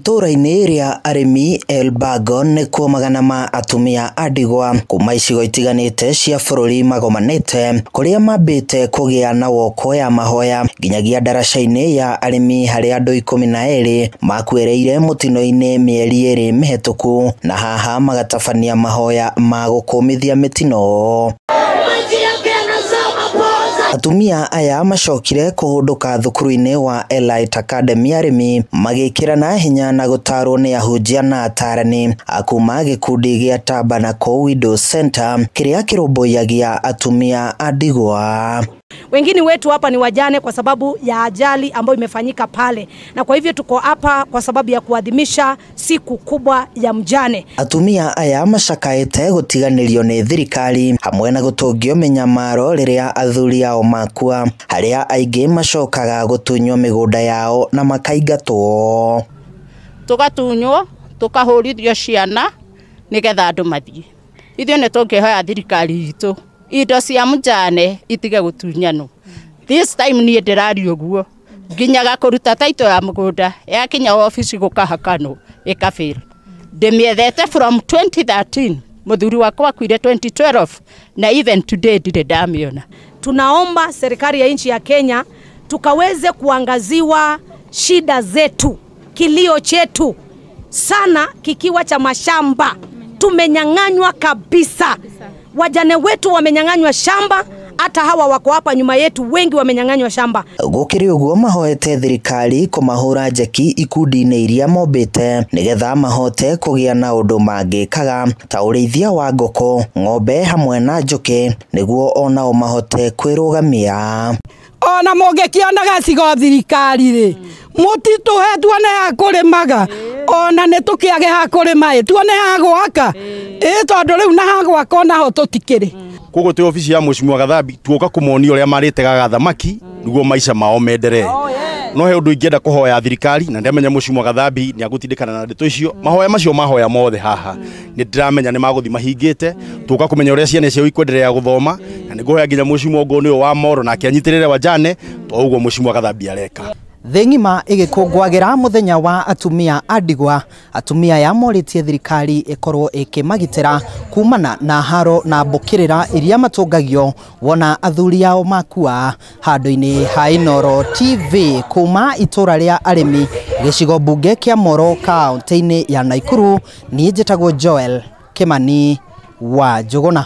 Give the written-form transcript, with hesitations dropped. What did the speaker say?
Itũũra-inĩ rĩa arĩmi Elburgon nĩkuo magana ma atumia a ndigwa kuma icigo itiganĩte cia bũrũri magomanĩte kũrĩa mambĩte kũgĩa na woko ya mahoya nginyagia ndaraca-inĩ ya arĩmi harĩa andũ 12 makuĩrĩire mũtino-inĩ mĩeri 2 mĩhetũku na haha magatabania mahoya ma gũkũmithia mĩtino. Atumia aya macokire kũhũndũka thukuru-inĩ wa Elite Academy arĩmi magĩkĩrana hinya na gũtarwo nĩ ahunjia na atarani a kuma gĩkundi gĩa Tabernacle Widows Center kĩrĩa kĩrũmbũyagia atumia a ndigwa. Wengine wetu hapa ni wajane kwa sababu ya ajali ambayo imefanyika pale, na kwa hivyo tuko hapa kwa sababu ya kuadhimisha siku kubwa ya mjane. Atumia aya macakaĩte gũtiganĩrio nĩ thirikari hamwe na gũtũngio mĩnyamaro rĩrĩa athuri ao makua, harĩa aingĩ macokaga gũtunywo mĩgũnda yao na makaingatwo. Tũgatunywo tũkahũrithio ciana nĩgetha andũ mathiĩ. Ithuĩ nĩ tũngĩhoya thirikari itũ indo cia mjane itige gũtunyanwo. This time niĩ ndĩraria ũguo nginyaga kũruta title ya mũgũnda yakinya ofici gũkahakanwo ĩkafail. Ndĩmĩethete from 2013, mũthuri wakwa akuire 2012 na even today ndirĩ ndamĩona. Tunaomba serikali ya nchi ya Kenya tukaweze kuangaziwa shida zetu, kilio chetu sana kikiwa cha mashamba. Tumenyang'anywa kabisa. Wajane wetu wamenyang'anywa shamba, hata hawa wako hapa nyuma yetu wengi wamenyang'anywa shamba. Gũkĩrĩ ũguo mahoete thirikari kũmahũra njeki ikundi-inĩ iria mombĩte nĩgetha mahote kũgĩa na ũndũ mangĩkaga ta ũrĩithia wa ngũkũ, ng'ombe hamwe na njũkĩ nĩguo onao mahote kwĩrũgamia. Ona mũngĩkĩona gacigo thirikari rĩ, mũtitũhe tuone ha kũrĩmaga, ona nĩ tũkĩage ha kũrĩma ĩ, tuone ha gwaka ĩ, tondũ rĩu na ha gwaka onaho tũtikĩrĩ. Koguo twĩ obici ya Mheshimiwa Gathambi tuoka kũmonia ũrĩa marĩtegaga thamaki nĩguo maica mao menderee. No he ũndũ ingĩenda kũhoya thirikari na ndĩramenya Mheshimiwa Gathambi nĩ agũtindĩkana na ndeto icio. Mahoya macio mahoya mothe haha nĩ ndĩramenya nĩ magũthiĩ mahingĩte. Tuoka kũmenya ũrĩa ciana icio ikwenderea gũthoma na nĩ ngũhoya nginya Mheshimiwa Ngũũ nĩwe wa Moro nake anyitĩrĩre wajane to ũguo Mheshimiwa Gathambi areka. Thĩ ng'ima ĩgĩkũngũagĩra mũthenya wa atumia a ndigwa, atumia aya morĩtie thirikari ĩkorwo ĩkĩmagitĩra kumana na haro na mbũkĩrĩra iria matũngagio wona athuri ao makua. Handũ-inĩ ha Inooro TV kuma itũra rĩa arĩmi gĩcigo mbunge kĩa Moro kaũntĩ-inĩ ya Nakuru, niĩ njĩtagwo Joel Kimani wa Njũgũna.